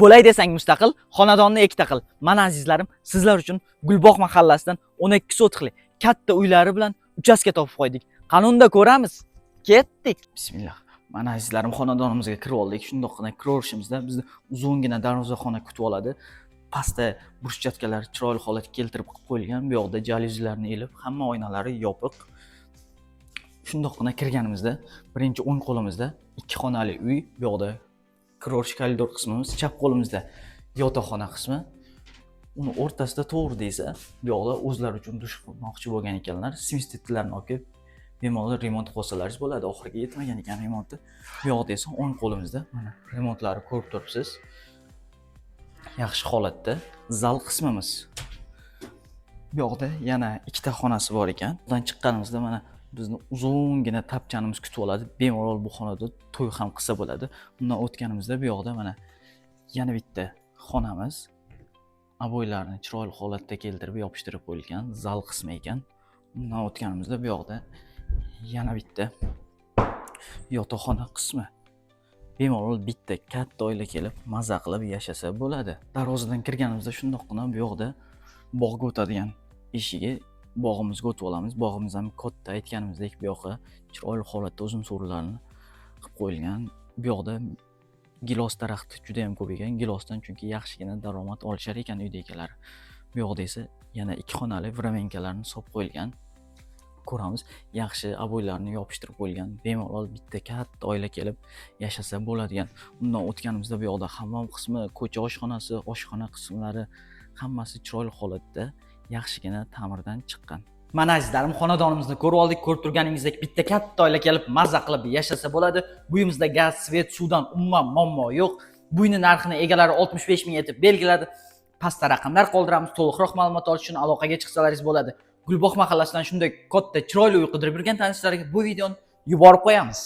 Bo'lay desang mustaqil, xonadonni ikkita qil. Mana, azizlarim, sizlar uchun Gulbog' mahallasidan 12 sotixli katta uylari bilan uchastka topib qo'ydik. Qani unda ko'ramiz. Ketdik. Bismillah. Mana, azizlarim, xonadonimizga kirib oldik. Shundoqqina kiraverishimizda bizni uzungina darvozaxona kutib oladi. Pastda брусчатка lar chiroyli holatga keltirib qilib qo'yilgan. Bu yoqda jalyuzilarni ilib, hamma oynalari yopiq. Shundoqqina kirganimizda birinchi o'ng qo'limizda ikki xonali uy, bu yoqda kiroverish koridor qismimiz, chap qo'limizda yotoqxona qismi. Uni o'rtasida to'g'ri esa bu yoqda o'zlari uchun dush qilmoqchi bo'lgan ekanlar. Смеситель larni olib kelib bemalol remont qilib olsalaringiz bo'ladi. Oxiriga yetmagan ekan remonti. Bu yoqda esa o'ng qo'limizda mana remontlari ko'rib turibsiz. Yaxshi holatda zal qismimiz. Bu yoqda yana ikkita xonasi bor ekan. Bundan chiqqanimizda mana bizni uzungina tapchanimiz kutib oladi. Bemalol bu xonada to'y ham qilsa bo'ladi. Undan o'tganimizda bu yoqda mana yana bitta xonamiz. Обой larni chiroyli holatda keltirib yopishtirib qo'yilgan zal qismi ekan. Undan o'tganimizda bu yoqda yana bitta yotoqxona qismi. Bemalol bitta katta oila kelib maza qilib yashasa bo'ladi. Darvozadan kirganimizda shundoqqina bu yoqda bog'ga o'tadigan eshigi, bog'imizga o'tib olamiz. Bog'imiz ham katta, aytganimizdek, bu yoqqa chiroyli holatda uzum so'rilarini qilib qo'yilgan. Bu yoqda gilos daraxti juda ham ko'p ekan. Gilosdan chunki yaxshigina daromad olishar ekan uyda egalari. Bu yoqda esa yana ikki xonali временка larni solib qo'yilgan. Ko'ramiz, yaxshi обой larni yopishtirib qo'yilgan. Bemalol bitta katta oila kelib yashasa bo'ladigan. Undan o'tganimizda bu yoqda hammom qismi, ko'cha oshxonasi, oshxona qismlari hammasi chiroyli holatda yaxshigina ta'mirdan chiqqan. Mana, azizlarim, xonadonimizni ko'rib oldik. Ko'rib turganingizdek, bitta katta oila kelib maza qilib yashasa bo'ladi. Bu uyimizda gaz, свет, suvdan umuman muammo yo'q. Bu uyni narxini egalari 65 ming etib belgiladi. Pastda raqamlar qoldiramiz. To'liqroq ma'lumot olish uchun aloqaga chiqsalaringiz bo'ladi. Gulbog' mahallasidan shunday katta chiroyli uy qidirib yurgan tanishlarga bu videoni yuborib qo'yamiz.